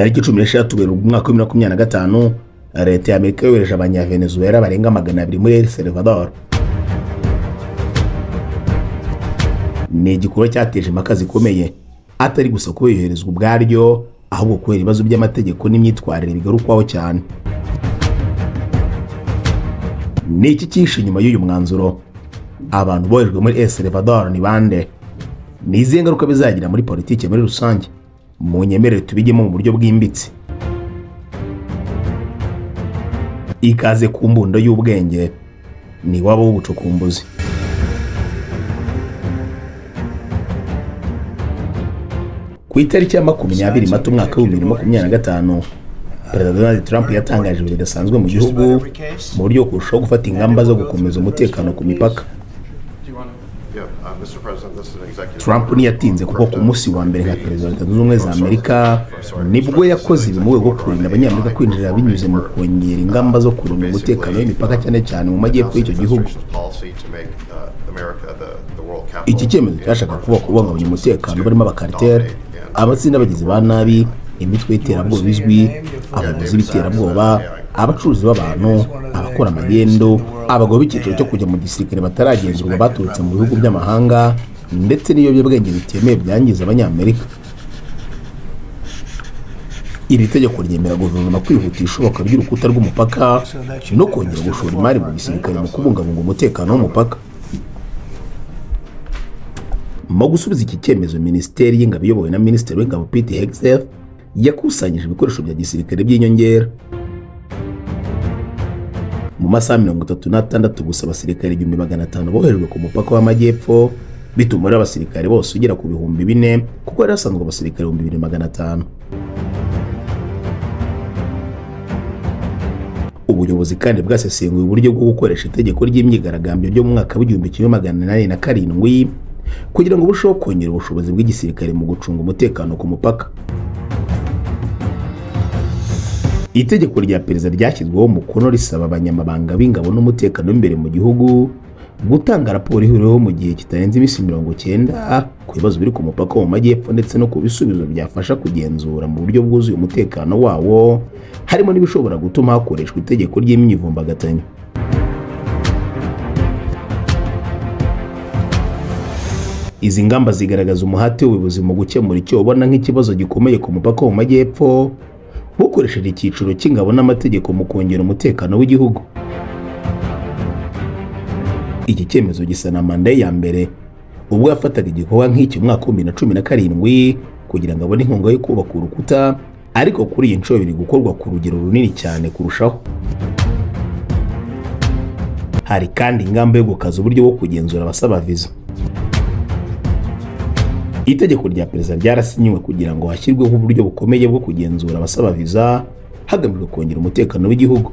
Tariki 16 Werurwe umwaka wa 2025, leta ya Amerika yohereje abanyavenezuela barenga 200 muri El Salvador. Ni igikorwa cyateje impaka zikomeye, atari gusa kuba yoherezwa ubwaryo, ahubwo kubera ibibazo by'amategeko n'imyitwarire bigarukwaho cyane. Ni iki cyishe inyuma y'uyu mwanzuro? Abantu boherejwe muri El Salvador ni bande? Ni izihe ngaruka bizagira muri politiki muri rusange? Munyemerere tubijyemo mu buryo bwimbitse. Ikaze ku mbundo y'ubwenge, ni wabo w'ubucukumbuzi. Ku itariki ya 20 Mata umwaka wa 2025, Perezida Donald Trump yatangaje ibintu bidasanzwe mu gihugu mu buryo bwo kurushaho gufata ingamba zo gukomeza umutekano ku mipaka. Trump ntiyatinze kuko ku munsi wa mbere nka Perezida wa Leta Zunze Ubumwe za Amerika nibwo yakoze ibi mu rwego rwo kurinda abanyamerika kwinjira binyuze mu kongera ingamba zo kurinda umutekano w'imipaka cyane cyane mu majyepfo y'icyo gihugu. Iki cyemezo cyashaka kuba kubungabunga umutekano barimo abakariteri, abatsinda abagizi ba nabi, imitwe y'iterabwoba izwi, abayobozi b'iterabwoba, abacuruzi b'abantu, abakora amagendo, abagabo b'icyiciro cyo kujya mu gisirikare bataragenzurwa baturutse mu bihugu by'amahanga, ndetse n'ibiyobyabwenge bitemewe byangiza abanyamerika. Iri tegeko ryemera guverinoma kwihutisha ishoboka ry'urukuta rw'umupaka no kongera gushora imari mu gisirikare mu kubungabunga umutekano w'umupaka. Mu gusubiza iki cyemezo, Minisiteri y'Ingabo iyobowe na Minisitiri w'Ingabo Pete Hegseth yakusanyije ibikoresho bya gisirikare by'inyongera. Mu masaha 36 gusa, abasirikare 1500 boherejwe ku mupaka w'amajyepfo, bituma umubare w'abasirikare bose ugera ku 4000, kuko yari asanzwe abasirikare 2500. Ubuyobozi kandi bwasesenguye uburyo bwo gukoresha itegeko ry'imyigaragambyo ryo mu mwaka w'1807 kugira ngo burusheho kongera ubushobozi bw'igisirikare mu gucunga umutekano ku mupaka. Itegeko rya perezida ryashyizweho umukono risaba abanyamabanga b'ingabo n'umutekano w'imbere mu gihugu gutanga raporo ihuriweho mu gihe kitarenze iminsi 90 ku bibazo biri ku mupaka wo mu majyepfo ndetse no ku bisubizo byafasha kugenzura mu buryo bwuzuye umutekano wawo, harimo n'ibishobora gutuma hakoreshwa itegeko ry'imyivumbagatanyo. Izi ngamba zigaragaza umuhate w'ubuyobozi mu gukemura icyo ubona nk'ikibazo gikomeye ku mupaka wo mu majyepfo, bukoresheje icyiciro cy'ingabo n'amategeko mu kongera umutekano w'igihugu. Iki cyemezo gisa na manda ye ya mbere ubwo yafataga igikorwa nk'iki mu mwaka wa 2017 kugira ngo abone inkunga yo kubaka urukuta, ariko kuri iyi nshuro biri gukorwa ku rugero runini cyane kurushaho. Hari kandi ingamba yo gukaza uburyo bwo kugenzura abasaba viza. Itegeko rya perezida ryarasinyiwe kugira ngo hashyirweho uburyo bukomeye bwo kugenzura abasaba viza hagamijwe kongera umutekano w'igihugu.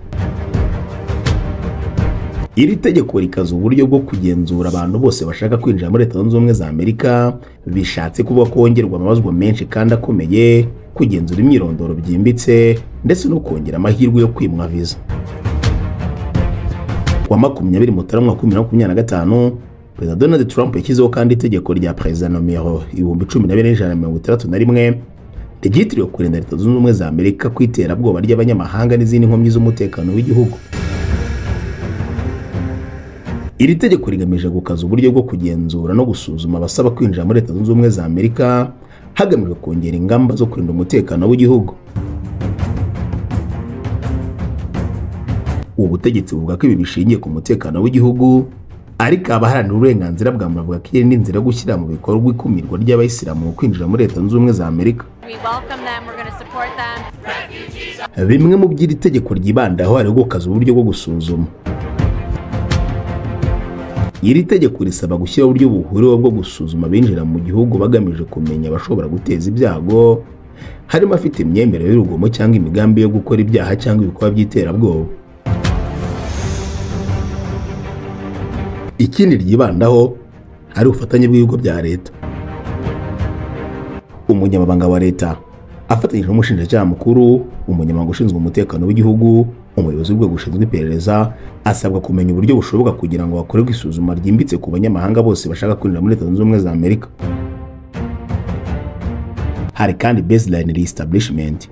Iri tegeko rikaza uburyo bwo kugenzura abantu bose bashaka kwinjira muri Leta Zunze Ubumwe za Amerika, bishatse kuvuga ko hongerwa amabazwa menshi kandi akomeye, kugenzura imyirondoro byimbitse ndetse no kongera amahirwe yo kwimwa viza. Ku wa 20 Mutarama 2025, Perezida Donald Trump yashyizeho kandi itegeko rya Perezida nomero 12161 ryitiriwe kurinda Leta Zunze Ubumwe za Amerika ku iterabwoba ry'abanyamahanga n'izindi nkomyi z'umutekano w'igihugu. Iri tegeko rigamije gukaza uburyo bwo kugenzura no gusuzuma abasaba kwinjira muri Leta Zunze Ubumwe za Amerika hagamijwe kongera ingamba zo kurinda umutekano w'igihugu. Ubu butegetsi buvuga ko ibi bishingiye ku mutekano w'igihugu, ariko abaharanira uburenganzira bwa muntu bavuga ko iyi ni inzira yo gushyira mu bikorwa ikumirwa ry'abayisilamu mu kwinjira muri Leta Zunze Ubumwe za Amerika. Bimwe mu by'iri tegeko ryibandaho hari gukaza uburyo bwo gusuzuma. Iri tegeko risaba gushyiraho uburyo buhuriweho bwo gusuzuma abinjira mu gihugu bagamije kumenya abashobora guteza ibyago, harimo afite imyemerere y'urugomo cyangwa imigambi yo gukora ibyaha cyangwa ibikorwa by'iterabwoba. Ikindi ryibandaho hari ubufatanye bw'ibigo bya leta. Umunyamabanga wa leta afatanyije n'umushinjacyaha mukuru, umunyamabanga ushinzwe umutekano w'igihugu, umuyobozi w'urwego rushinzwe iperereza asabwa kumenya uburyo bushoboka kugira ngo hakorerwe isuzuma ryimbitse ku banyamahanga bose bashaka kwinjira muri Leta Zunze Ubumwe za Amerika. Hari kandi baseline reestablishment.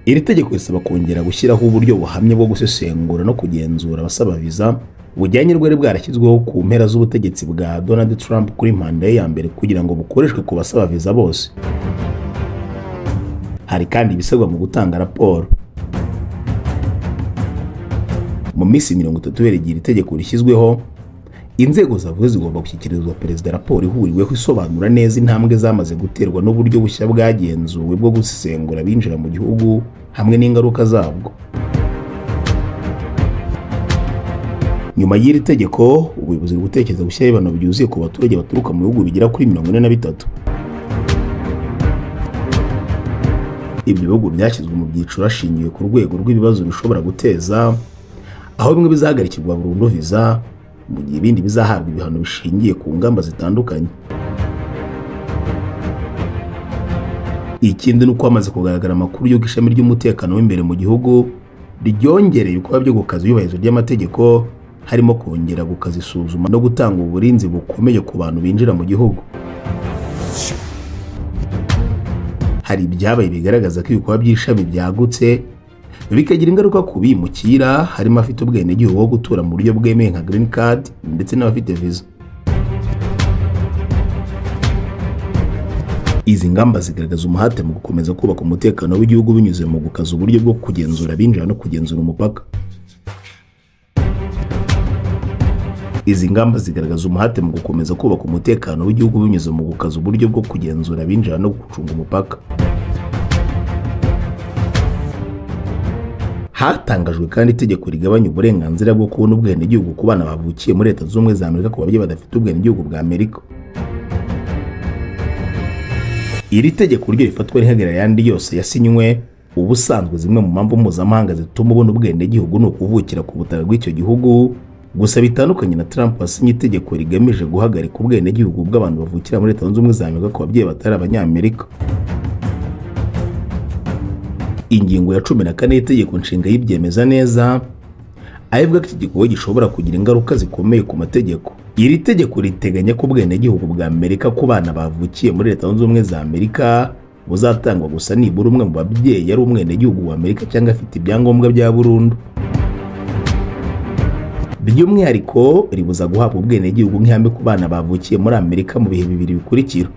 Iri tegeko risaba kongera gushyiraho uburyo buhamye bwo gusesengura no kugenzura abasaba viza, bujyanye n'ubwari bwarashyizweho ku mpera z'ubutegetsi bwa Donald Trump kuri manda ye ya mbere, kugira ngo bukoreshwe ku basaba viza bose. Hari kandi ibisabwa mu gutanga raporo. Mu minsi 30 uhereye igihe iri tegeko rishyizweho, inzego zavuze zigomba gushyikirizwa perezida raporo ihuriweho isobanura neza intambwe zamaze guterwa n'uburyo bushya bwagenzuwe bwo gusesengura abinjira mu gihugu hamwe n'ingaruka zabwo. Nyuma y'iri tegeko, ubuyobozi buri gutekereza gushyiraho ibihano byuzuye ku baturage baturuka mu bihugu bigera kuri 43. Ibyo bihugu byashyizwe mu byiciro hashingiwe ku rwego rw'ibibazo bishobora guteza, aho bimwe bizahagarikirwa burundu viza, mu gihe ibindi bizahabwa ibihano bishingiye ku ngamba zitandukanye. Ikindi ni uko hamaze kugaragara amakuru y'uko ishami ry'umutekano w'imbere mu gihugu ryongereye ibikorwa byo gukaza iyubahirizwa ry'amategeko, harimo kongera gukaza isuzuma no gutanga uburinzi bukomeye ku bantu binjira mu gihugu. Hari ibyabaye bigaragaza ko ibikorwa by'ishami byagutse bikagira ingaruka ku bimukira, harimo abafite ubwenegihugu bwo gutura mu buryo bwemewe nka green card ndetse n'abafite visa. Izi ngamba zigaragaza umuhate mu gukomeza kubaka umutekano w'igihugu binyuze mu gukaza uburyo bwo kugenzura abinjira no kugenzura umupaka. Izi ngamba zigaragaza umuhate mu gukomeza kubaka umutekano w'igihugu binyuze mu gukaza uburyo bwo kugenzura abinjira no gucunga umupaka. Hatangajwe kandi itegeko rigabanya uburenganzira bwo kubona ubwenegihugu ku bana bavukiye muri Leta Zunze Ubumwe za Amerika ku babyeyi badafite ubwenegihugu bwa Amerika. Iri tegeko ryo rifatwa rihagarara ayandi yose yasinywe. Ubusanzwe zimwe mu mpamvu mpuzamahanga zituma ubona ubwenegihugu ni ukuvukira ku butaka bw'icyo gihugu, gusa bitandukanye na Trump wasinye itegeko rigamije guhagarika ubwenegihugu bw'abantu bavukira muri Leta Zunze Ubumwe za Amerika ku babyeyi batari Abanyamerika. Ingingo ya 14 y'itegeko nshinga yibyemeza neza, aho ivuga ko iki gikorwa gishobora kugira ingaruka zikomeye ku mategeko. Iri tegeko riteganya ko ubwenegihugu bwa Amerika ku bana bavukiye muri Leta Zunze Ubumwe za Amerika buzatangwa gusa nibura umwe mu babyeyi yari umwenegihugu wa Amerika cyangwa afite ibyangombwa bya burundu. By'umwihariko ribuza guhabwa ubwenegihugu nk'ihame ku bana bavukiye muri Amerika mu bihe bibiri bikurikira.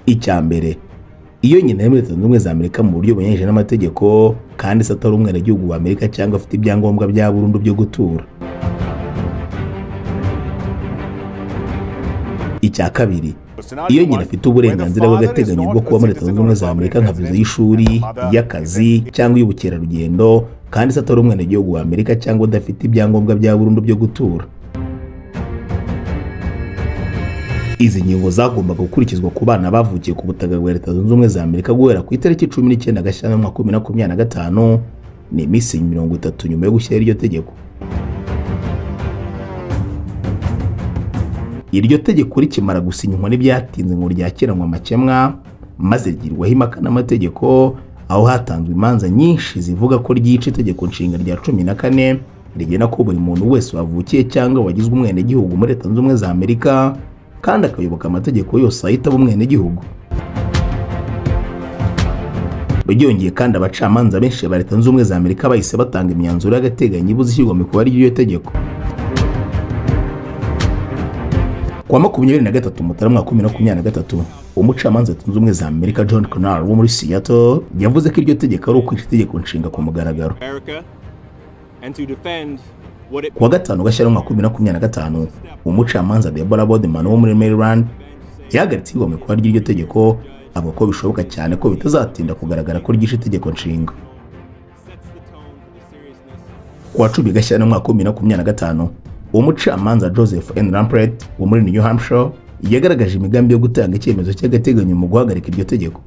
Icya mbere, iyo nyina yari muri Leta Zunze Ubumwe za Amerika mu buryo bunyuranyije n'amategeko kandi se atari umwenegihugu wa Amerika cyangwa afite ibyangombwa bya burundu byo gutura. Icya kabiri, iyo nyina afite uburenganzira bw'agateganyo bwo kuba muri Leta Zunze Ubumwe za Amerika nka viza y'ishuri, iy'akazi cyangwa iy'ubukerarugendo kandi se atari umwenegihugu wa Amerika cyangwa udafite ibyangombwa bya burundu byo gutura. Izi ngingo zagombaga gukurikizwa ku bana bavukiye ku butaka bwa Leta Zunze Ubumwe za Amerika guhera ku itariki 19 Gashyantare 2025, ni iminsi 30 nyuma yo gushyiraho iryo tegeko. Iryo tegeko rikimara gusinywa n'ibyatinze ngo ryakiranwe amakemwa, maze rigirwaho impaka n'amategeko, aho hatanzwe imanza nyinshi zivuga ko ryica itegeko nshinga rya 14 rigena ko buri muntu wese wavukiye cyangwa wagizwe umwenegihugu muri Leta Zunze Ubumwe za Amerika kandi akayoboka amategeko yose ahita aba umwenegihugu. Byongeye kandi abacamanza benshi ba Leta Zunze Ubumwe za Amerika bahise batanga imyanzuro y'agateganyo ibuza ishyirwa mu bikorwa ry'iryo tegeko. Ku wa 23 Mutarama 2023, umucamanza Leta Zunze Ubumwe za Amerika John Connor wo muri Seattle yavuze ko iryo tegeko ari ukwica itegeko nshinga ku mugaragaro. Ku wa 5 Gashyantare 2025, umucamanza Deborah Boardman wo muri Maryland yahagaritse ishyirwa mu bikorwa ry'iryo tegeko, avuga ko bishoboka cyane ko bitazatinda kugaragara ko ryishe itegeko nshinga. Ku wa 10 Gashyantare 2025, umucamanza Joseph N. Lampert wo muri New Hampshire yagaragaje imigambi yo gutanga icyemezo cy'agateganyo mu guhagarika iryo tegeko.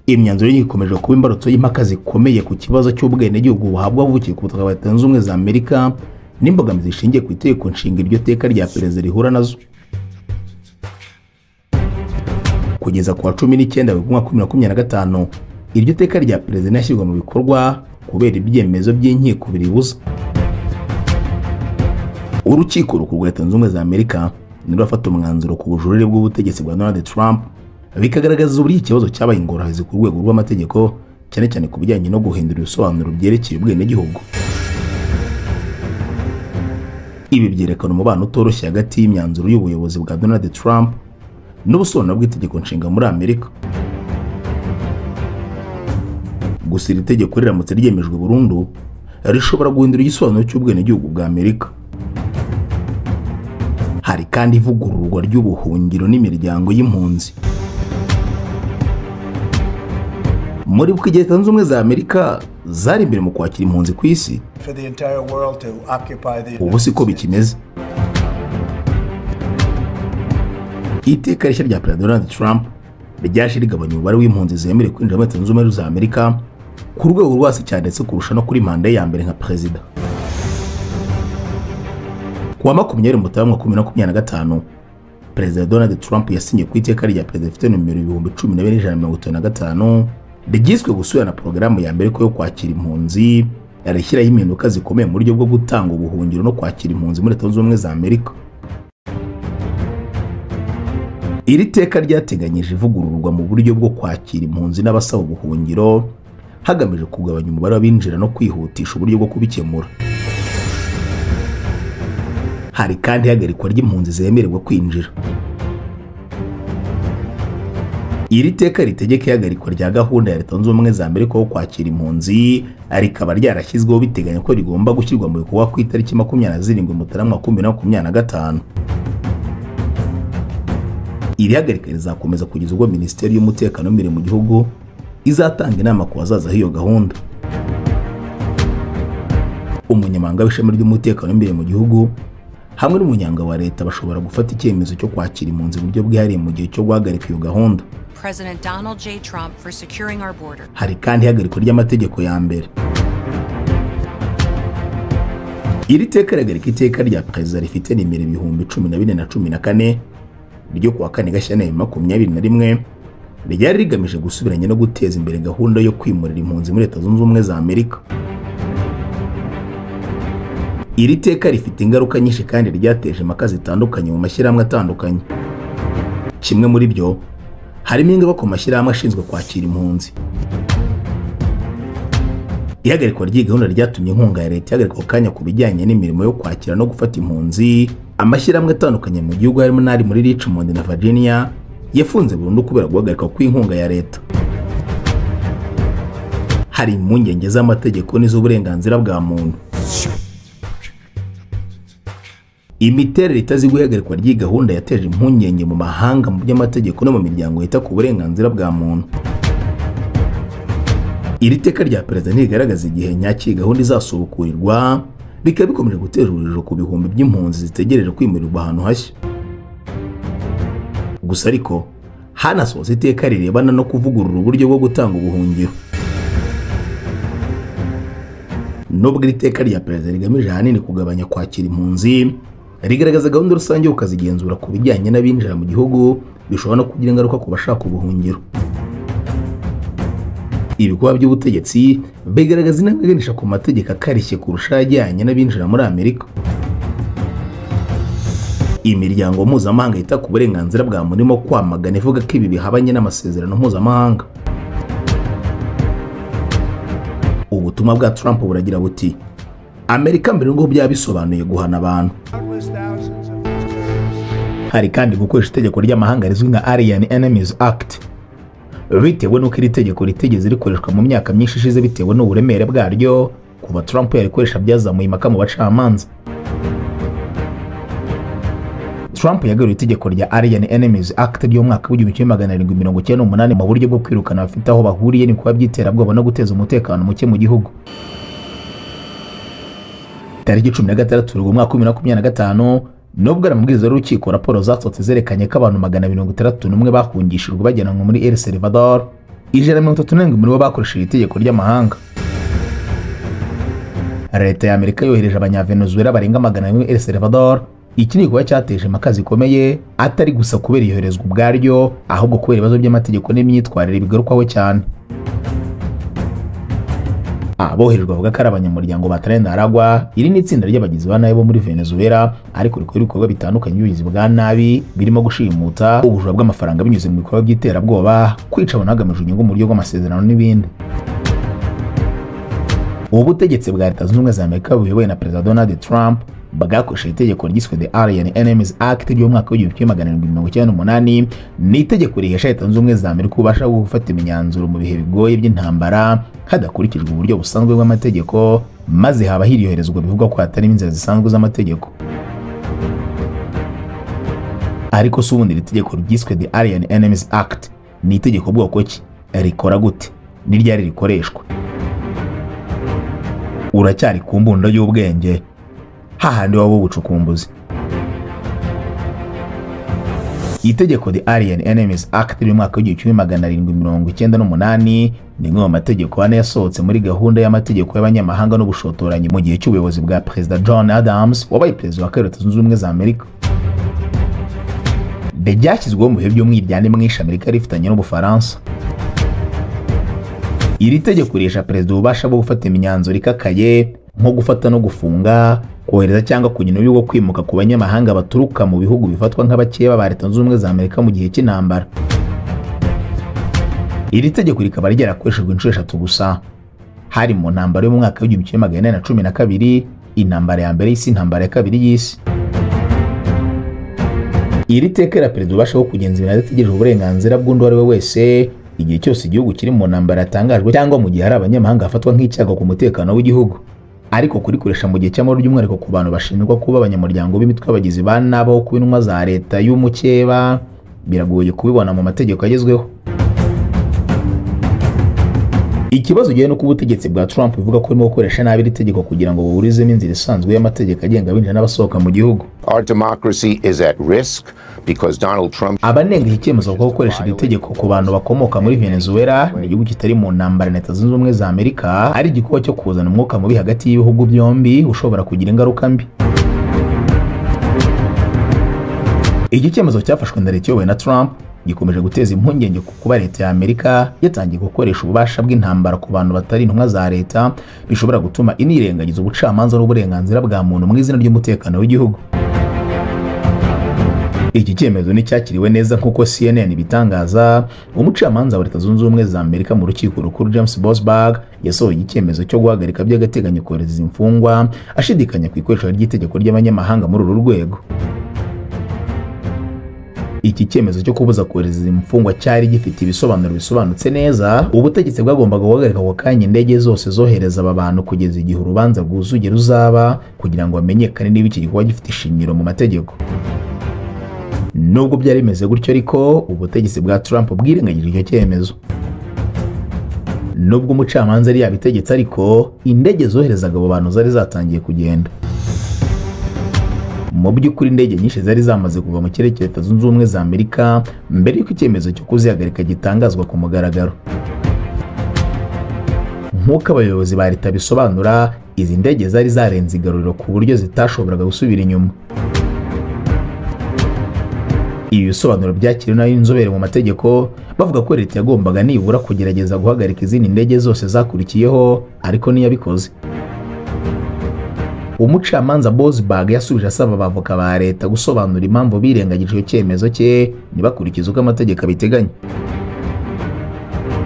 Imyanzuro ye ikomeje kuba imbarutso y'impaka zikomeye ku kibazo cy'ubwenegihugu buhabwa abavukiye ku butaka bwa Leta Zunze Ubumwe za Amerika n'imbogamizi zishingiye ku itegeko nshinga iryo teka rya perezida rihura nazo. Kugeza ku wa 19 Werurwe 2025, iryo teka rya perezida rinashyirwa mu bikorwa kubera ibyemezo by'inkiko biribuza. Urukiko rukuru rwa Leta Zunze Ubumwe za Amerika nirafata umwanzuro ku bujurire bw'ubutegetsi bwa Donald Trump, bikagaragaza uburyo ikibazo cyabaye ingorabahizi ku rwego rw'amategeko, cyane cyane ku bijyanye no guhindura ibisobanuro byerekeye ubwenegihugu. Ibi byerekana umubano utoroshye hagati y'imyanzuro y'ubuyobozi bwa Donald Trump n'ubusobanuro bw'itegeko nshinga muri Amerika. Gusa iri tegeko riramutse ryemejwe burundu, rishobora guhindura igisobanuro cy'ubwenegihugu bwa Amerika. Hari kandi ivugururwa ry'ubuhungiro n'imiryango y'impunzi. Muri bwo igihe Leta Zunze Ubumwe za Amerika zari imbere mu kwakira impunzi ku isi, ubu siko bikimeze. Iteka rishya rya Perezida Donald Trump ryaje rigabanya umubare w'impunzi zemerewe kwinjira muri Leta Zunze Ubumwe za Amerika ku rwego rwo hasi cyane, ndetse kurusha no kuri manda ye ya mbere nka perezida. Ku wa 20 Mutarama 2025, Perezida Donald Trump yasinye ku iteka rya perezida rifite nomero 12155 ryiswe gusubirana porogaramu ya mbere yo kwakira impunzi, rishyiraho impinduka zikomeye mu buryo bwo gutanga ubuhungiro no kwakira impunzi muri Leta Zunze Ubumwe za Amerika. Iri teka ryateganyije ivugururwa mu buryo bwo kwakira impunzi n'abasaba ubuhungiro, hagamijwe kugabanya umubare w'abinjira no kwihutisha uburyo bwo kubikemura. Hari kandi ihagarikwa ry'impunzi zemererwa kwinjira. Iri teka ritegeka ihagarikwa rya gahunda ya Leta Zunze Ubumwe za Amerika yo kwakira impunzi, rikaba ryarashyizweho biteganya ko rigomba gushyirwa mu bikorwa ku itariki 27 Mutarama 2025. Iri hagarika rizakomeza kugeza ubwo Minisiteri y'Umutekano w'imbere mu gihugu izatanga inama ku bazaza hiyo gahunda. Umunyamabanga w'ishami ry'umutekano w'imbere mu gihugu hamwe n'umunyanga wa leta bashobora gufata icyemezo cyo kwakira impunzi mu buryo bwihariye mu gihe cyo guhagarika iyo gahunda. President Donald J. Trump for securing our border. Hari kandi ihagarikwa ry'amategeko ya mbere. Iri teka rihagarika iteka rya perezida rifite nimero 12014 ryo kuwa 4 Gashyantare 2021, ryari rigamije gusubiranya no guteza imbere gahunda yo kwimurira impunzi muri Leta Zunze Ubumwe za Amerika. Iri teka rifite ingaruka nyinshi kandi ryateje impaka zitandukanye mu mashyirahamwe atandukanye. Kimwe muri byo harimo ingaruka ku mashyirahamwe ashinzwe kwakira impunzi. Ihagarikwa ry'iyi gahunda ryatumye inkunga ya leta ihagarikwa kanya ku bijyanye n'imirimo yo kwakira no gufata impunzi. Amashyirahamwe atandukanye mu gihugu harimo n'ari muri Richmond na Virginia yafunze burundu kubera guhagarikwa kw'inkunga ya leta. Hari impungenge z'amategeko n'iz'uburenganzira bwa muntu. Imiterere itaziguye ihagarikwa ry'iyi gahunda yateje impungenge mu mahanga mu by'amategeko no mu miryango yita ku burenganzira bwa muntu. Iri teka rya perezida ntirigaragaza igihe nyacyo iyi gahunda izasubukurirwa, bikaba bikomeje gutera urujijo ku bihumbi by'impunzi zitegereje kwimurirwa ahantu hashya. Gusa ariko hanasohotse iteka rirebana no kuvugurura uburyo bwo gutanga ubuhungiro. Nubwo iri teka rya perezida rigamije ahanini kugabanya kwakira impunzi, rigaragaza gahunda rusange yo kukazigenzura ku bijyanye n'abinjira mu gihugu, bishobora no kugira ingaruka ku bashaka ubuhungiro. Ibikorwa by'ubutegetsi bigaragaza intambwe iganisha ku mategeko akarishye kurusha ajyanye n'abinjira muri Amerika. Imiryango mpuzamahanga yita ku burenganzira bwa muntu irimo kwamagana ivuga ko ibi bihabanye n'amasezerano mpuzamahanga. Ubutumwa bwa Trump buragira buti: Amerika mbere ngo byaba bisobanuye guhana abantu. Hari kandi gukoresha itegeko ry'amahanga rizwi nka Alien Enemies Act, bitewe n'uko iri tegeko ritigeze rikoreshwa mu myaka myinshi ishize bitewe n'uburemere bwaryo. Kuva Trump yarikoresha byazamuye impaka mu bacamanza. Trump yagaruye itegeko rya Alien Enemies Act ry'umwaka w'1798 mu buryo bwo kwirukana abafite aho bahuriye n'ibikorwa by'iterabwoba no guteza umutekano muke mu gihugu. Tariki 16 Werurwe umwaka 2025, nubwo ari amabwiriza y'urukiko, raporo zasohotse zerekanye ko abantu 261 bahungishijwe bajyanwa muri El Salvador, 137 muri bo bakoresheje itegeko ry'amahanga. Leta ya Amerika yohereje abanyavenezuela barenga 400 muri El Salvador. Iki ni igikorwa cyateje impaka zikomeye, atari gusa kubera iyoherezwa ubwaryo, ahubwo kubera ibibazo by'amategeko n'imyitwarire bigarukwaho cyane. Aboherejwe bavuga ko ari abanyamuryango ba Tren de Aragua. Iri ni itsinda ry'abagizi ba nabi bo muri Venezuela, ariko rikora ibikorwa bitandukanye by'ubugizi bwa nabi, birimo gushimuta, ubujura bw'amafaranga binyuze mu bikorwa by'iterabwoba, kwica abantu hagamijwe inyungu mu buryo bw'amasezerano n'ibindi. Ubu butegetsi bwa Leta Zunze Ubumwe za Amerika buyobowe na Perezida Donald Trump bwakoresheje itegeko ryiswe The Alien Enemies Act ry'umwaka w'1798. Ni itegeko rihesha Leta Zunze Ubumwe za Amerika ububasha bwo gufata imyanzuro mu bihe bigoye by'intambara hadakurikijwe uburyo busanzwe bw'amategeko, maze haba hiriyoherezwa bivugwa ko hatarimo inzira zisanzwe z'amategeko. Ariko si ubundi iri tegeko ryiswe The Alien Enemies Act ni itegeko bwoko ki? Rikora gute? Ni ryari rikoreshwa? Uracyari ku mbundo y'ubwenge, hahandi waba ubucukumbuzi. Itegeko The Alien Enemies Act ry'umwaka w'1798 ni imwe mu mategeko ane yasohotse muri gahunda y'amategeko y'abanyamahanga n'ubushotoranyi mu gihe cy'ubuyobozi bwa Perezida John Adams, wabaye perezida wa kabiri wa Leta Zunze Ubumwe za Amerika. Ryashyizweho mu bihe by'umwiryane mwinshi Amerika yari ifitanye n'Ubufaransa. Iri tegeko rihesha perezida ububasha bwo gufata imyanzuro ikakaye, nko gufata no gufunga, kohereza cyangwa kugena uburyo bwo kwimuka ku banyamahanga baturuka mu bihugu bifatwa nk'abakeba ba Leta Zunze Ubumwe za Amerika mu gihe cy'intambara. Iri tegeko rikaba ryarakoreshejwe inshuro eshatu gusa, hari mu ntambara yo mu mwaka w'1412, intambara ya mbere y'isi, intambara ya kabiri y'isi. Iri teka rya perezida ububasha bwo kugenza ibintu adategereje uburenganzira bw'undi uwo ari we wese, igihe cyose igihugu kiri mu ntambara yatangajwe cyangwa mu gihe hari abanyamahanga bafatwa nk'icyago ku mutekano w'igihugu. Ariko kurikoresha mu gihe cy'amahoro, by'umwihariko ku bantu bashinjwa kuba abanyamuryango b'imitwe y'abagizi ba nabi aho kuba intumwa za leta y'umukeba, biragoye kubibona mu mategeko agezweho. Ikibazo gihe nuko ubutegetsi bwa Trump buvuga ko burimo gukoresha nabi iri tegeko kugira ngo buburizemo inzira isanzwe y'amategeko agenga abinjira n'abasohoka mu gihugu. Our democracy is at risk because Donald Trump Abanenga iki cyemezo ko gukoresha iri tegeko ku bantu bakomoka muri Venezuela, ni igihugu kitari mu ntambara na Leta Zunze Ubumwe za Amerika, ari igikorwa cyo kuzana umwuka mubi hagati y'ibihugu byombi ushobora kugira ingaruka mbi. Iki cyemezo cyafashwe na leta iyobowe na Trump gikomeje guteza impungenge ku kuba leta ya Amerika yatangiye gukoresha ububasha bw'intambara ku bantu batari intumwa za leta, bishobora gutuma inirengagiza ubucamanza n'uburenganzira bwa muntu mu izina ry'umutekano w'igihugu. Iki cyemezo nticyakiriwe neza nk'uko CNN ibitangaza. Umucamanza wa Leta Zunze Ubumwe za Amerika mu rukiko rukuru James Bosberg yasohoye icyemezo cyo guhagarika by'agateganyo kohereza imfungwa, ashidikanya ku ikoreshwa ry'itegeko ry'abanyamahanga muri uru rwego. Iki cyemezo cyo kubuza kohereza imfungwa cyari gifite ibisobanuro bisobanutse neza. Ubutegetsi bwagombaga guhagarika ako kanya indege zose zohereza aba bantu kugeza igihe urubanza rwuzuye ruzaba, kugira ngo hamenyekane niba iki gikorwa gifite ishingiro mu mategeko. Nubwo byari bimeze gutyo ariko, ubutegetsi bwa Trump bwirengagije icyo cyemezo. Nubwo umucamanza yari yabitegetse ariko, indege zoherezaga abo bantu zari zatangiye kugenda. Mu by'ukuri indege nyinshi zari zamaze kuva mu kirere cya Leta Zunze Ubumwe za Amerika mbere y'uko icyemezo cyo kuzihagarika gitangazwa ku mugaragaro. Nk'uko abayobozi ba leta bisobanura, izi ndege zari zarenze igaruriro ku buryo zitashoboraga gusubira inyuma. Ibi bisobanuro byakiriwe n'inzobere mu mategeko, bavuga ko leta yagombaga nibura kugerageza guhagarika izindi ndege zose zakurikiyeho, ariko ntiyabikoze. Umucamanza Bosberg yasubije asaba abavoka ba leta gusobanura impamvu birengagije icyo cyemezo cye ntibakurikize uko amategeko abiteganya.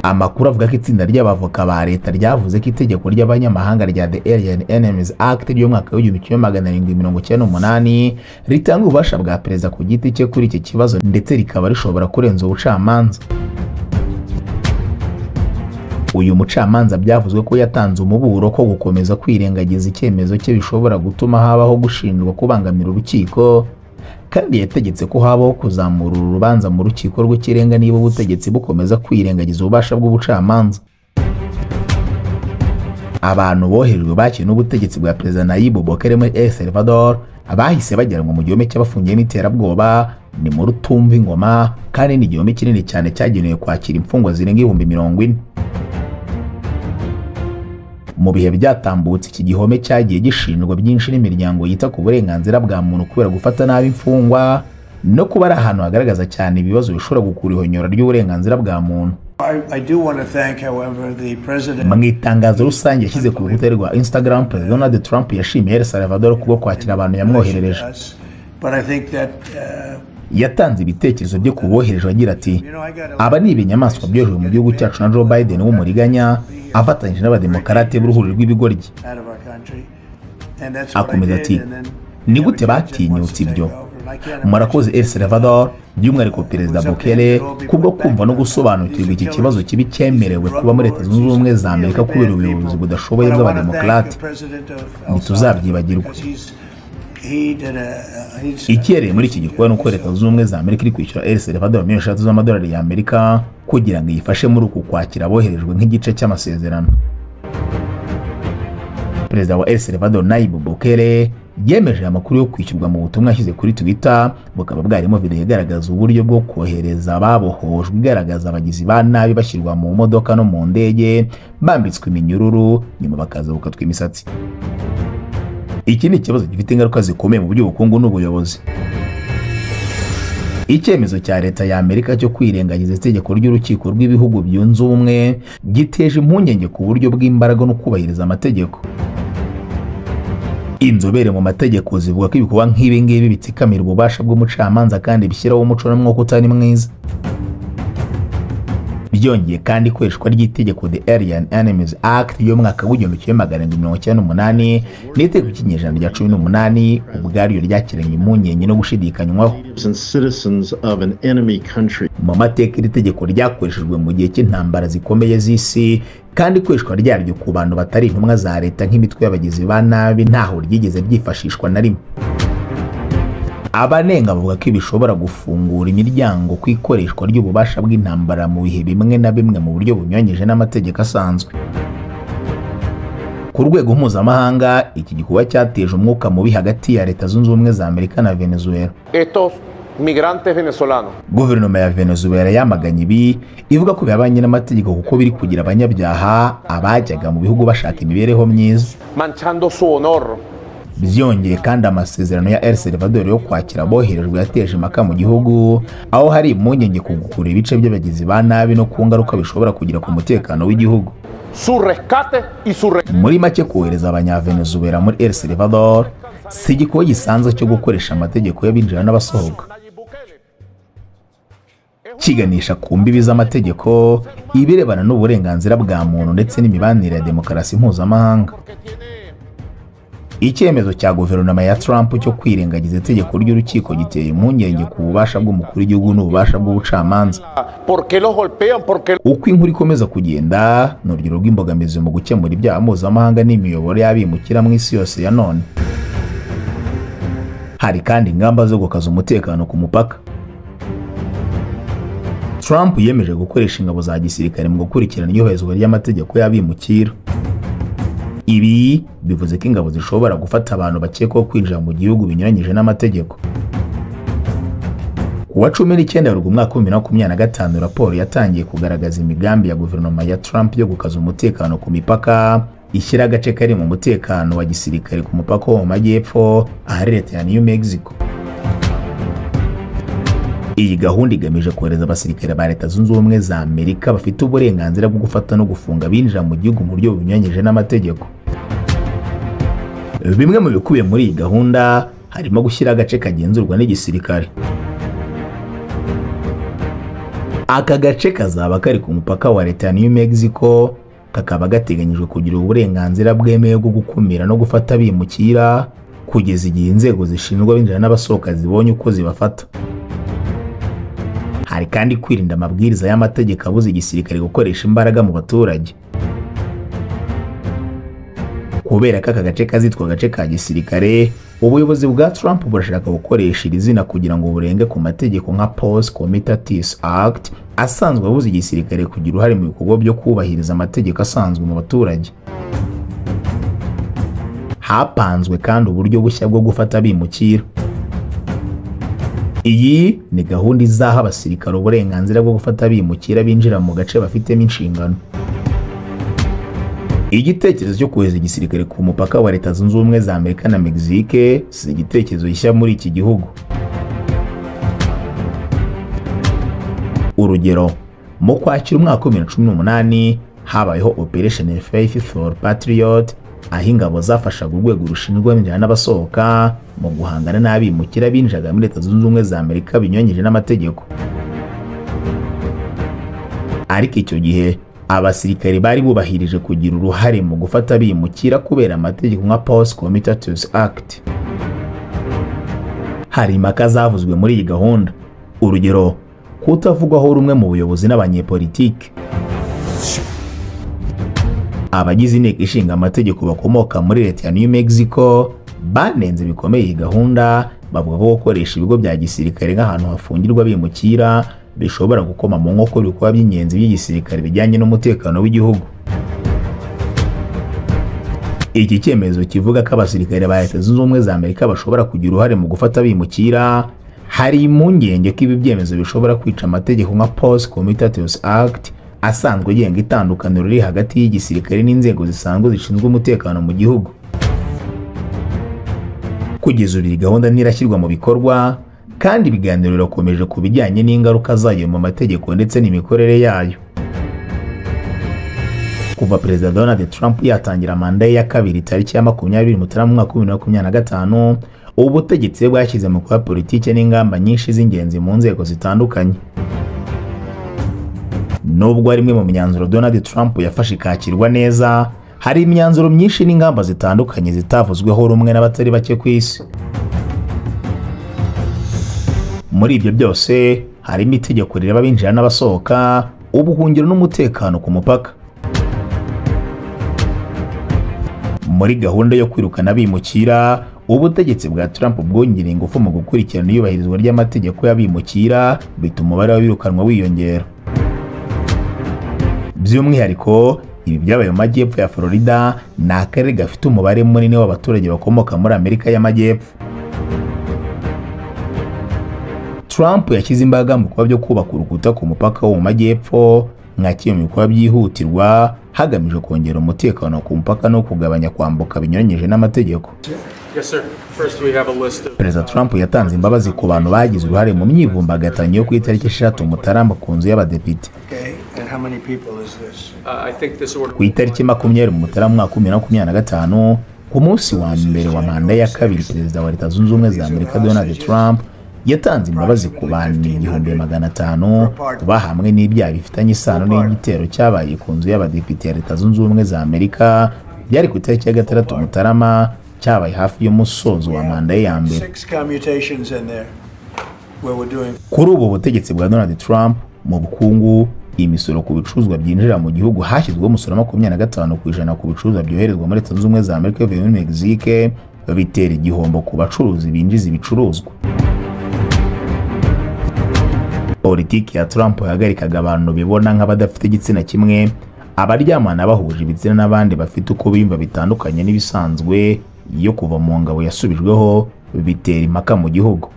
Amakuru avuga ko itsinda ry'abavoka ba leta ryavuze ko itegeko ry'abanyamahanga rya The Alien Enemies Act ry'umwaka w'1798 ritanga ububasha bwa perezida ku giti cye kuri iki kibazo, ndetse rikaba rishobora kurenza ubucamanza. Uyu mucamanza byavuzwe ko yatanze umuburo ko gukomeza kwirengagiza icyemezo cye bishobora gutuma habaho gushinjwa kubangamira urukiko, kandi yategetse ko habaho kuzamura uru rubanza mu rukiko rw'ikirenga niba ubutegetsi bukomeza kwirengagiza ububasha bw'ubucamanza. Abantu boherejwe bakiriwe n'ubutegetsi bwa Perezida Nayib Bukele muri El Salvador bahise bajyanwa mu gihome cy'abafungiyemo iterabwoba, ni muri Rutumva Ingoma, kandi ni igihome kinini cyane cyagenewe kwakira imfungwa zirenga 40,000. Mu bihe byatambutse iki gihome cyagiye gishinjwa byinshi n'imiryango yita ku burenganzira bwa muntu kubera gufata nabi imfungwa no kuba ari ahantu hagaragaza cyane ibibazo bishobora gukura ihonyora ry'uburenganzira bwa muntu. Mu itangazo rusange yashyize ku rukuta rwa Instagram, Perezida Donald Trump yashimiye El Salvador kubwo kwakira abantu yamwoherereje. Yatanze ibitekerezo bye ku boherejwe agira ati: "Aba ni ibinyamaswa byohejwe mu gihugu cyacu na Joe Biden w'umuriganya afatanyije n'abademokarate b'uruhuri rw'ibigoryi." Akomeza ati: "Ni gute batinyutse ibyo? Murakoze El Salvador, by'umwihariko Perezida Bukele, kubwo kumva no gusobanukirwa iki kibazo kibi cyemerewe kuba muri Leta Zunze Ubumwe za Amerika kubera ubuyobozi budashoboye bw'abademokarate. Ntituzabyibagirwa." Icyereye muri iki gikorwa ni uko Leta Zunze Ubumwe za Amerika iri kwishyura El Salvador miliyoni 3 z'amadolari y'Amerika kugira ngo iyifashe muri uku kwakira aboherejwe nk'igice cy'amasezerano. Perezida wa El Salvador Nayib Bukele yemeje amakuru yo kwishyurwa mu butumwa yashyize kuri Twitter, bukaba bwarimo video igaragaza uburyo bwo kohereza ababohojwe, igaragaza abagizi ba nabi bashyirwa mu modoka no mu ndege bambitswe iminyururu, nyuma bakaza gukatwa imisatsi. Iki ni ikibazo gifite ingaruka zikomeye mu by'ubukungu n'ubuyobozi. Icyemezo cya Leta ya Amerika cyo kwirengagiza itegeko ry'urukiko rw'ibihugu byunze ubumwe giteje impungenge ku buryo bw'imbaraga no kubahiriza amategeko. Inzobere mu mategeko zivuga ko ibikorwa nk'ibi ngibi bitsikamira ububasha bw'umucamanza kandi bishyiraho umuco n'umwuka utari mwiza. Byongeye kandi, ikoreshwa ry'itegeko The Alien Enemies Act y'umwaka w'1798 n'itegeko cy'ikinyejana rya 18 ubwaryo ryakiranye impungenge no gushidikanywaho. Mu mateka, iri tegeko ryakoreshejwe mu gihe cy'intambara zikomeye z'isi, kandi ikoreshwa ryaryo ku bantu batari intumwa za leta nk'imitwe y'abagizi ba nabi ntaho ryigeze ryifashishwa na rimwe. Abanenga bavuga ko bishobora gufungura imiryango ku ikoreshwa ry'ububasha bw'intambara mu bihe bimwe na bimwe mu buryo bunyuranyije n'amategeko asanzwe. Ku rwego mpuzamahanga, iki gikorwa cyateje umwuka mubi hagati ya Leta Zunze Ubumwe za Amerika na Venezuela. Estos migrantes venezolanos. Guverinoma ya Venezuela yamaganye ibi, ivuga ko bihabanye n'amategeko kuko biri kugira abanyabyaha abajyaga mu bihugu bashaka imibereho myiza. Manchando su honor. Byongeye kandi, amasezerano ya El Salvador yo kwakira aboherejwe yateje impaka mu gihugu, aho hari impungenge ku gukura ibice by'abagizi ba nabi no ku ngaruka bishobora kugira ku mutekano w'igihugu. Su rescate y su Muri make, kohereza abanyavenezuela muri El Salvador si igikorwa gisanzwe cyo gukoresha amategeko y'abinjira n'abasohoka, kiganisha ku mbibi z'amategeko ibirebana n'uburenganzira bwa muntu ndetse n'imibanire ya demokarasi mpuzamahanga. Icyemezo cya guverinoma ya Trump cyo kwirengagiza itegeko ry'urukiko giteye impungenge ku bubasha bw'umukuru w'igihugu n'ububasha bw'ubucamanza. ¿Por qué los golpean? ¿Por qué Uko inkuru ikomeza kugenda, ni urugero rw'imbogamizi mu gukemura ibyaha mpuzamahanga n'imiyoboro y'abimukira mu isi yose ya none. Hari kandi ingamba zo gukaza umutekano ku mupaka. Trump yemeje gukoresha ingabo za gisirikare mu gukurikirana iyubahirizwa ry'amategeko y'abimukira. Ibi bivuze ko ingabo zishobora gufata abantu bakekwaho kwinjira mu gihugu binyuranyije n'amategeko. Ku wa 19 Werurwe umwaka wa 2025, raporo yatangiye kugaragaza imigambi ya guverinoma ya Trump yo gukaza umutekano ku mipaka, ishyira agace kari mu mutekano wa gisirikare ku mupaka wo mu majyepfo ahari leta ya New Mexico. Iyi gahunda igamije kohereza abasirikare ba Leta Zunze Ubumwe za Amerika bafite uburenganzira bwo gufata no gufunga abinjira mu gihugu mu buryo bunyuranyije n'amategeko. Bimwe mu bikubiye muri iyi gahunda harimo gushyira agace kagenzurwa n'igisirikare. Aka gace kazaba kari ku mupaka wa leta ya New Mexico, kakaba gateganyijwe kugira uburenganzira bwemewe bwo gukumira no gufata abimukira kugeza igihe inzego zishinzwe abinjira n'abasohoka zibonye uko zibafata. Hari kandi kwirinda amabwiriza y'amategeko abuza igisirikare gukoresha imbaraga mu baturage. Kubera ko aka gace kazitwa agace ka gisirikare, ubuyobozi bwa Trump burashaka gukoresha iri zina kugira ngo burenge ku mategeko nka Posse Comitatus Act asanzwe abuza igisirikare kugira uruhare mu bikorwa byo kubahiriza amategeko asanzwe mu baturage. Hapanzwe kandi uburyo bushya bwo gufata abimukira. Iyi ni gahunda izaha abasirikare uburenganzira bwo gufata abimukira binjira mu gace bafitemo inshingano. Igitekerezo cyo kohereza igisirikare ku mupaka wa Leta Zunze Ubumwe za Amerika na Mexique si igitekerezo gishya muri iki gihugu. Urugero, Mu Kwakira umwaka wa 2018 habayeho Operation Faithful Patriot, aho ingabo zafashaga urwego rushinzwe abinjira n'abasohoka mu guhangana n'abimukira binjiraga muri Leta Zunze Ubumwe za Amerika binyuranyije n'amategeko. Ariko icyo gihe abasirikare bari bubahirije kugira uruhare mu gufata abimukira kubera amategeko nka Post Comitatus Act. Hari impaka zavuzwe muri iyi gahunda, urugero kutavugwaho rumwe mu buyobozi n'abanyepolitike. Abagize inteko ishinga amategeko bakomoka muri leta ya New Mexico banenze bikomeye iyi gahunda, bavuga ko gukoresha ibigo bya gisirikare nk'ahantu hafungirwa abimukira bishobora gukoma mu nkokora ibikorwa by'ingenzi by'igisirikare bijyanye n'umutekano w'igihugu. Iki cyemezo kivuga ko abasirikare ba Leta Zunze Ubumwe za Amerika bashobora kugira uruhare mu gufata abimukira, hari impungenge ko ibi byemezo bishobora kwica amategeko nka Post Comitatus Act asanzwe agenga itandukaniro riri hagati y'igisirikare n'inzego zisanzwe zishinzwe umutekano mu gihugu. Kugeza ubu iyi gahunda ntirashyirwa mu bikorwa, kandi ibiganiro birakomeje ku bijyanye n'ingaruka zayo mu mategeko ndetse n'imikorere yayo. Kuva Perezida Donald Trump yatangira manda ye ya kabiri tariki ya 20 Mutarama umwaka wa 2025, ubutegetsi bwashyize mu kuba politike n'ingamba nyinshi z'ingenzi mu nzego zitandukanye. Nubwo ari imwe mu myanzuro Donald Trump yafashe ikakirwa neza, hari imyanzuro myinshi n'ingamba zitandukanye zitavuzweho rumwe n'abatari bake ku isi. Muri ibyo byose harimo itegeko rireba abinjira n'abasohoka, ubuhungiro n'umutekano ku mupaka. Muri gahunda yo kwirukana abimukira, ubutegetsi bwa Trump bwongereye ingufu mu gukurikirana iyubahirizwa ry'amategeko y'abimukira, bituma umubare w'abirukanwa wiyongera. By'umwihariko ibi byabaye mu majyepfo ya Florida, ni akarere gafite umubare munini w'abaturage bakomoka muri Amerika y'Amajyepfo. Trump yashyize imbaraga mu bikorwa byo kubaka urukuta ku mupaka wo mu majyepfo nka kimwe mu bikorwa byihutirwa hagamijwe kongera umutekano ku mupaka no kugabanya kwambuka binyuranyije n'amategeko. Perezida Trump yatanze imbabazi ku bantu bagize uruhare mu myivumbagatanyo yo ku itariki 6 Mutarama ku nzu y'abadepite. Ku itariki 20 Mutarama umwaka wa 2025, ku munsi wa mbere wa manda ya kabiri, Perezida wa Leta Zunze Ubumwe za Amerika Donald Trump yatanze imbabazi ku bantu 500,000 bahamwe n'ibyaha bifitanye isano n'igitero cyabaye ku nzu y'abadepite ya Leta Zunze Ubumwe za Amerika byari ku itariki ya 6 Mutarama, cyabaye hafi y'umusozo wa manda ye ya mbere. Kuri ubu butegetsi bwa Donald Trump mu bukungu, imisoro ku bicuruzwa byinjira mu gihugu hashyizweho umusoro 25% ku bicuruzwa byoherezwa muri Leta Zunze Ubumwe za Amerika bivuye muri Mexique, bitera igihombo ku bacuruzi binjiza ibicuruzwa. Politiki ya Trump yahagarikaga abantu bibona nk'abadafite igitsina kimwe, abaryamana bahuje ibitsina n'abandi bafite uko biyumva bitandukanye n'ibisanzwe, yo kuva mu ngabo yasubijweho, bitera impaka mu gihugu.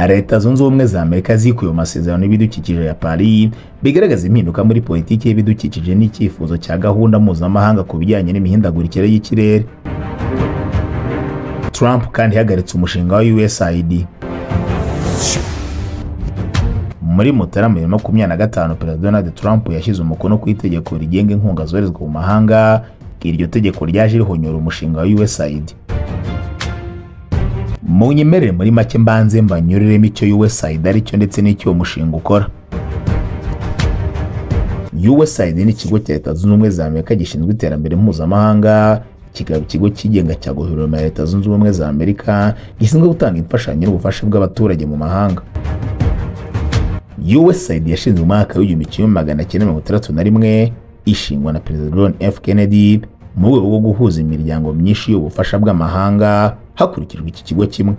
Leta Zunze Ubumwe za Amerika zikuye mu masezerano y'ibidukikije ya Paris, bigaragaza impinduka muri politiki y'ibidukikije n'icyifuzo cya gahunda mpuzamahanga ku bijyanye n'imihindagurikire y'ikirere. Trump kandi yahagaritse umushinga wa USAID. Muri Mutarama 2025, Perezida Donald Trump yashyize umukono ku itegeko rigenga inkunga zoherezwa mu mahanga. Iryo tegeko ryaje rihonyora umushinga wa USAID. Munyemerere muri make mbanze mbanyuriremo icyo USAID ari cyo ndetse n'icyo uwo mushinga ukora. USAID ni ikigo cya Leta Zunze Ubumwe za Amerika gishinzwe iterambere mpuzamahanga, kikaba ikigo cyigenga cya guverinoma ya Leta Zunze Ubumwe za Amerika gishinzwe gutanga imfashanyo n'ubufasha bw'abaturage mu mahanga. USAID yashinzwe mu mwaka w'1961, ishingwa na Perezida John F. Kennedy mu rwego rwo guhuza imiryango myinshi y'ubufasha bw'amahanga hakurikijwe iki kigo kimwe.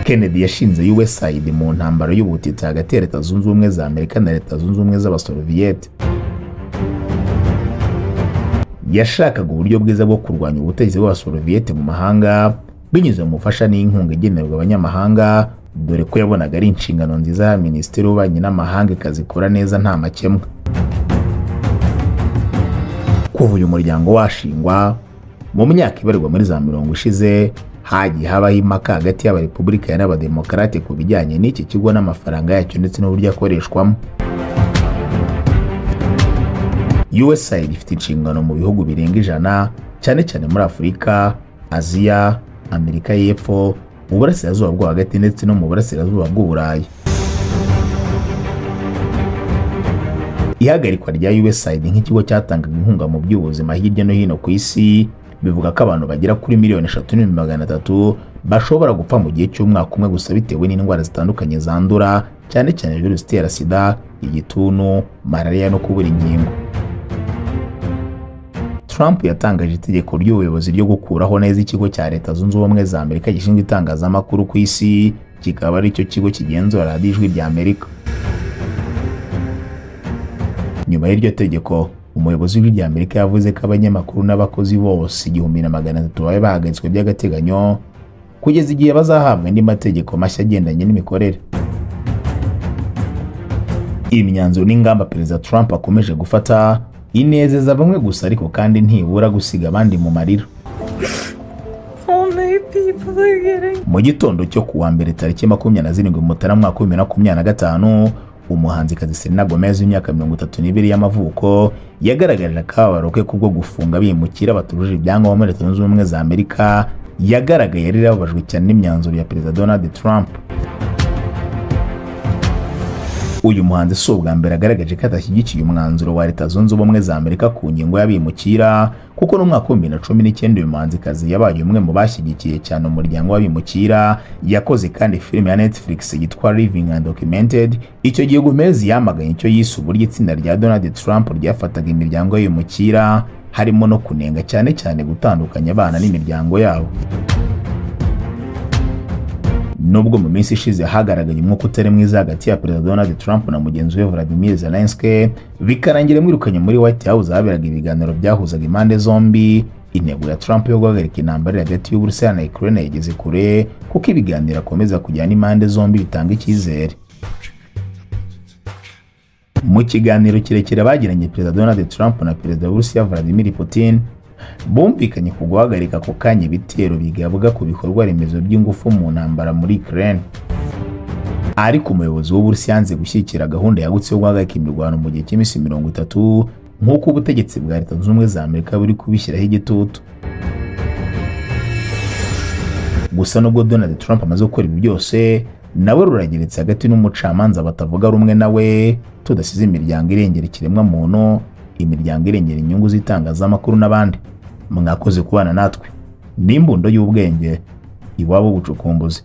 Kennedy yashinze USAID mu ntambara y'ubutita hagati ya Leta Zunze Ubumwe za Amerika na Leta Zunze Ubumwe z'Abasoviete. Yashakaga uburyo bwiza bwo kurwanya ubutegetsi bw'Abasoviete mu mahanga binyuze mu bufasha n'inkunga igenerwa abanyamahanga, dore ko yabonaga ari inshingano nziza ya Minisiteri y'Ububanyi n'Amahanga ikazikora neza nta makemwa. Kuva uyu muryango washingwa mu myaka ibarirwa muri za 80 ishize, Hagiye habaho impaka hagati y'abarepublikani n'abademokarate ku bijyanye n'iki kigo n'amafaranga yacyo ndetse n'uburyo akoreshwamo. USAID ifite inshingano mu bihugu birenga 100, cyane cyane muri Afurika, Aziya, Amerika y'Epfo, Uburasirazuba bwo hagati ndetse no mu Burasirazuba bw'Uburayi. Ihagarikwa rya USAID nk'ikigo cyatangaga inkunga mu by'ubuzima hirya no hino ku isi bivuga ko abantu bagera kuri 3,300,000 bashobora gupfa mu gihe cy'umwaka umwe gusa bitewe n'indwara zitandukanye zandura, cyane cyane virusi itera sida, igituntu, malariya no kubura inkingo. Trump yatangaje itegeko ry'ubuyobozi ryo gukuraho neza ikigo cya Leta Zunze Ubumwe za Amerika gishinzwe itangazamakuru ku isi, kikaba ari cyo kigo kigenzura radiyo Ijwi rya Amerika. Nyuma y'iryo tegeko, umuyobozi w'Ijwi rya Amerika yavuze ko abanyamakuru n'abakozi bose 1300 bari bahagaritswe by'agateganyo kugeza igihe bazahabwa andi mategeko mashya agendanye n'imikorere. Imyanzuro n'ingamba Perezida Trump akomeje gufata inezeza bamwe gusa, ariko kandi ntibura gusiga abandi mu marira. Mu gitondo cyo kuwa mbere tariki 27 Mutarama mwaka 2025, umuhanzikazi Selena Gomez w'imyaka 32 y'amavuko yagaragaje akababaro ke kubwo gufunga abimukira batujuje ibyangombwa muri Leta Zunze Ubumwe za Amerika. Yagaragaye yari yarababajwe cyane n'imyanzuro ya Perezida Donald Trump. Uyu muhanzi si ubwa mbere agaragaje ko adashyigikiye umwanzuro wa Leta Zunze Ubumwe za Amerika ku ngingo y'abimukira, kuko no mu mwaka wa 2019 uyu muhanzikazi yabaye umwe mu bashyigikiye cyane umuryango w'abimukira. Yakoze kandi filime ya Netflix yitwa Living Undocumented. Icyo gihe Gomez yamaganye icyo yise uburyo itsinda rya Donald Trump ryafataga imiryango y'abimukira, harimo no kunenga cyane cyane gutandukanya abana n'imiryango yabo. Nubwo mu minsi ishize hagaragaye umwuka utari mwiza hagati ya Perezida Donald Trump na mugenzi we Vladimir Zelensky, bikarangira amwirukanye muri White House ahaberaga ibiganiro byahuzaga impande zombi, intego ya Trump yo guhagarika intambara hagati y'Uburusiya na Ukraine yageze kure, kuko ibiganiro akomeza kujyana impande zombi bitanga icyizere. Mu kiganiro kirekire bagiranye Perezida Donald Trump na Perezida w'Uburusiya Vladimir Putin, bumvikanye ku guhagarika ako kanya ibitero bigabwa ku bikorwa remezo by'ingufu mu ntambara muri Ukraine. Ariko umuyobozi w'Uburusiya yanze gushyigikira gahunda yagutse yo guhagarika imirwano mu gihe cy'iminsi 30 nk'uko ubutegetsi bwa Leta Zunze Ubumwe za Amerika buri kubishyiraho igitutu. Gusa nubwo Donald Trump amaze gukora ibi byose, nawe rurageretse hagati n'umucamanza batavuga rumwe nawe, tudasize imiryango irengera ikiremwamuntu, imiryango irengera inyungu z'itangazamakuru n'abandi. Mwakoze kubana natwe. N'imbundo y'ubwenge, iwabo ubucukumbuzi.